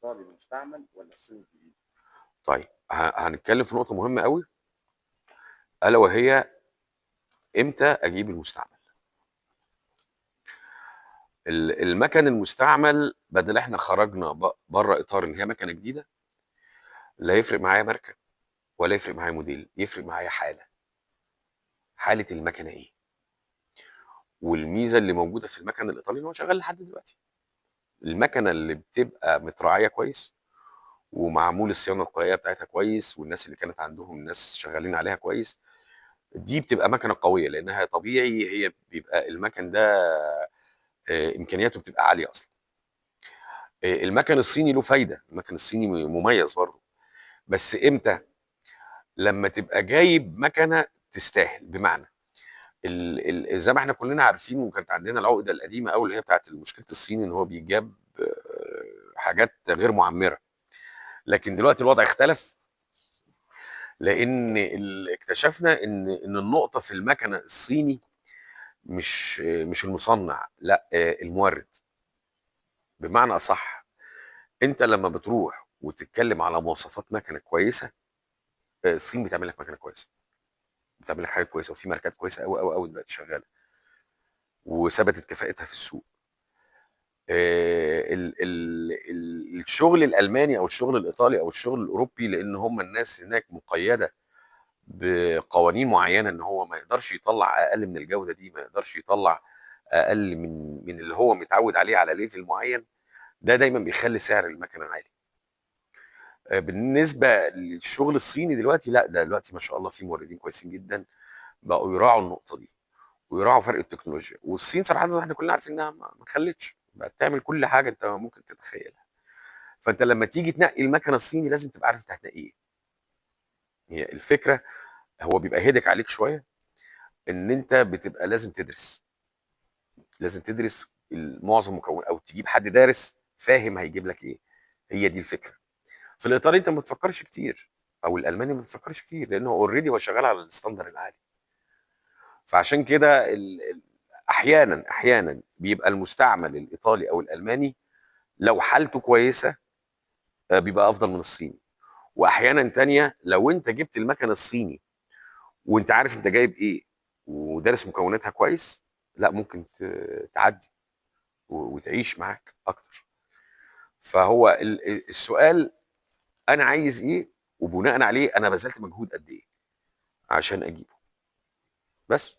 الايطالي المستعمل ولا الصيني الجديد؟ طيب، هنتكلم في نقطة مهمة قوي، الا وهي امتى اجيب المستعمل. المكن المستعمل بدل احنا خرجنا بره اطار ان هي مكنه جديدة، لا يفرق معايا ماركة ولا يفرق معايا موديل، يفرق معايا حاله، حاله المكنه ايه. والميزة اللي موجودة في المكن الايطالي ان هو شغال لحد دلوقتي. المكنه اللي بتبقى متراعيه كويس ومعمول الصيانة القوية بتاعتها كويس، والناس اللي كانت عندهم ناس شغالين عليها كويس، دي بتبقى مكنه قوية، لانها طبيعي هي بيبقى المكن ده امكانياته بتبقى عالية اصلا. المكن الصيني له فايده، المكن الصيني مميز برضه، بس امتى؟ لما تبقى جايب مكنه تستاهل. بمعنى زي ما احنا كلنا عارفين، وكانت عندنا العقدة القديمة قوي اللي هي بتاعت مشكلة الصين، ان هو بيجاب حاجات غير معمره. لكن دلوقتي الوضع اختلف، لان اكتشفنا ان النقطة في المكنه الصيني مش المصنع، لا، المورد. بمعنى اصح، انت لما بتروح وتتكلم على مواصفات مكنه كويسة، الصين بتعمل لك مكنه كويسة، بتعمل لك حاجات كويسة، وفي ماركات كويسة قوي قوي قوي دلوقتي شغالة وثبتت كفاءتها في السوق. ال ال ال الشغل الالماني او الشغل الايطالي او الشغل الاوروبي، لان هم الناس هناك مقيده بقوانين معينة، ان هو ما يقدرش يطلع اقل من الجودة دي، ما يقدرش يطلع اقل من اللي هو متعود عليه على level معين. ده دايما بيخلي سعر المكنه عالي. بالنسبة للشغل الصيني دلوقتي، لا، ده دلوقتي ما شاء الله في موردين كويسين جدا بقوا يراعوا النقطة دي ويراعوا فرق التكنولوجيا. والصين صراحة زي ما احنا كلنا عارفين انها ما خلتش، بقت تعمل كل حاجة انت ممكن تتخيلها. فانت لما تيجي تنقي المكنه الصيني لازم تبقى عارف انت هتنقي ايه. هي الفكرة هو بيبقى هيدك عليك شوية، ان انت بتبقى لازم تدرس، لازم تدرس معظم مكون، او تجيب حد دارس فاهم هيجيب لك ايه. هي دي الفكرة. في الايطالي انت ما بتفكرش كتير، او الالماني ما بتفكرش كتير، لانه already هو شغال على ال standard العالي. فعشان كده احيانا بيبقى المستعمل الايطالي او الالماني لو حالته كويسة، بيبقى افضل من الصيني. واحيانا تانية لو انت جبت المكنه الصيني وانت عارف انت جايب ايه ودارس مكوناتها كويس، لا ممكن تعدي وتعيش معاك اكتر. فهو السؤال انا عايز ايه، وبناء عليه انا بذلت مجهود قد ايه عشان اجيبه. بس.